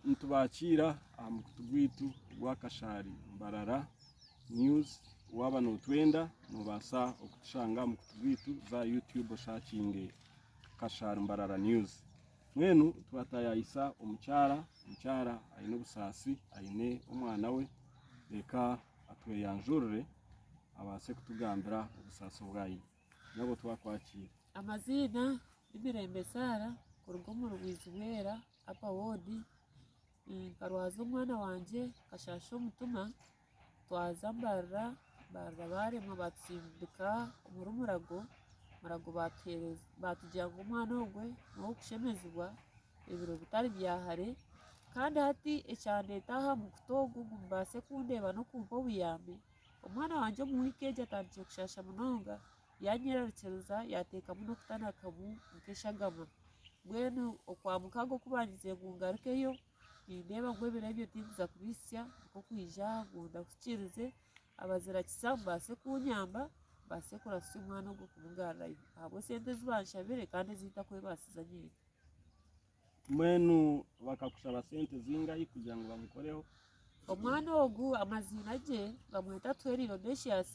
Nitubakiira aha mukutu gwaitu ogwa Kashaari Mbarara News. Waaba nootwenda noobaasa okutushanga aha mukutu gwaitu za YouTube oshakinge Kashaari Mbarara News. Mbwenu twataayaayisa omukyara, omukyara aine obusaasi aine omwana we, reka atweyanjurire abaase kutugambira obusaasi obu aine. Nyabo twakwakiira. Amaziina ni Mirembe Sarah kuruga omuri Bwizibwera Upper ward, nkarwaza omwana wangye akashaasha omutima twaza Mbarara, Mbarara baremwa batutsindika omuri Murago, Murago batugira ngu omwana ogwe n'ow'okushemezibwa ebiro bitari bya hare kandi hati ekyandeeta aha mukutu ogu ngu mubaase kundeeba n'okumpa obuyambi, Omwana wangye omu wiiki egi atandikire kushaasha munonga, yaanyerarikiriza yaateekamu n'okutanakamu nk'eshagama. Mbwenu okwa mukaaga oku baangizire ngu ngarukeyo, nindeeba ngu ebiro ebyo tinkuza kubihitsya nikwo kwija aha ngu ndahukiirize abazirakisa mubaase kuunyamba mbaase kurasya omwana ogwo kumugarurayo ahabw'esente ezi baanshabire kandi ezi ntakwebaasiza nyenka. Mbwenu bakakushaba sente zingahi kugira ngu bamukoreho? Omwana ogu amaziina gye bamweta Atuhereire Odecious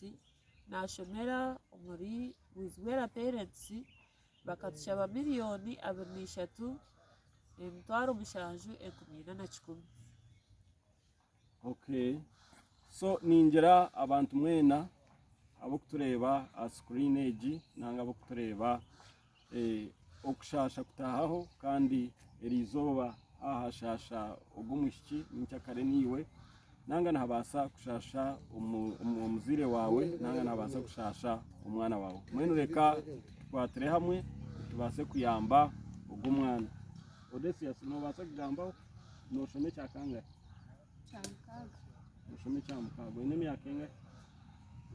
nashomera omuri Bwizibwera Parents bakatushaba miriyoni 23 704,100. Okay. So ningira abantu mwena ab'okutureeba aha screen egi nanga ab'okutureeba eh, okushasha kutahaho kandi eri izooba aha hashasha ogwo omwishiki ninkyakare niiwe nanga nihabaasa kushasha omuzaire waawe nanga nihabaasa kushasha omwana waawe mbwenu reka tukwatire hamwe tubaase kuyamba ogwo omwana Odesius nobaasa kugambaho Nooshoma ekya kangahi? Kyamukaaga. Nooshoma ekya mukaaga. Oine emyaka engahi?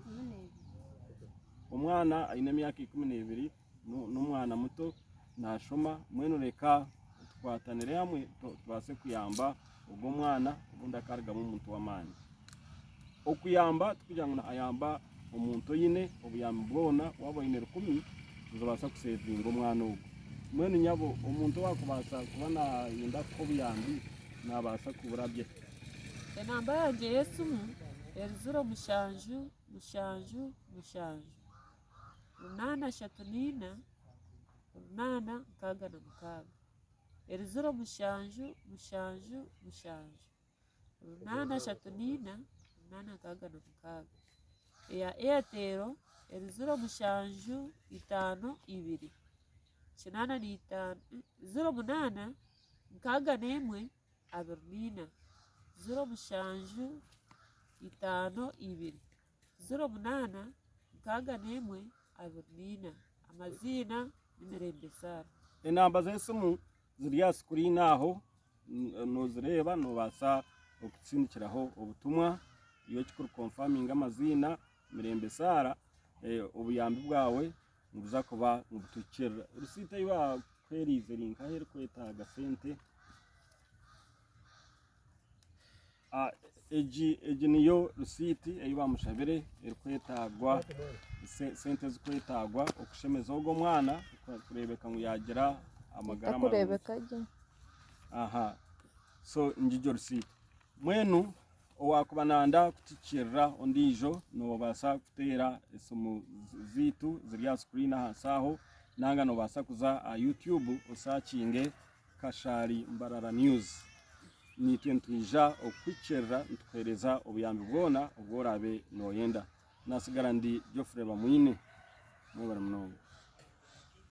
12. Omwana aine emyaka 12 n'omwana muto naashoma. Mbwenu reka tukwatanire hamwe tubaase kuyamba ogwo omwana obundi akarugamu omuntu w'amaani. Okuyamba tikugira ngu nayamba omuntu oine obuyambi bwona, waaba oine rukumi nizibaasa kusevinga omwana ogwo. Mbwenu nyabo omuntu owaakubaasa kuba nayenda kukuha obuyambi nabaasa kuburabya hi? Enamba yangye y'esimu eri ziro mushanju mushanju mushanju runaana ashatu naina runaana 66 eri ziro mushanju mushanju mushanju. Runaana ashatu naina, runaana 66. Eya Airtel eri ziro mushanju itaano ibiri, kinaana n'itaano, ziro munaana 61 24, ziro mushanju itaano ibiri, ziro munaana 61 24. Amaziina ni Mirembe Sarah. Enamba z'esimu ziri aha sikuriini aho Nozireeba nobaasa okutsindikiraho obutumwa iwe ekikuru konfaminga amaziina Mirembe Sarah obuyambi bwawe nibuza kuba nibutuhikirira. Risiiti ei bakuheeriize eri nkahi erikwetaaga sente? Egi egi niyo risiiti ei bamushabire erikwetaagwa sente ezirikwetaagwa okushemeza ogu omwana kureebeka ngu yaagira amagara marungi. Etakureebeka gye. Aha so ngigyo risiiti. Mbwenu owaakuba nayenda kutuhikiirira ondiijo noobaasa kuteera esimu zaitu ziri aha sikuriini ahansi aho nanga noobaasa kuza aha YouTube osaakinge Kashaari Mbarara News. Naitwe nitwija okukuhikiirira nitukuheereza obuyambi bwona obu oraabe nooyenda. Naatsigara ndi Geoffrey Bamwine. Mwebare munonga.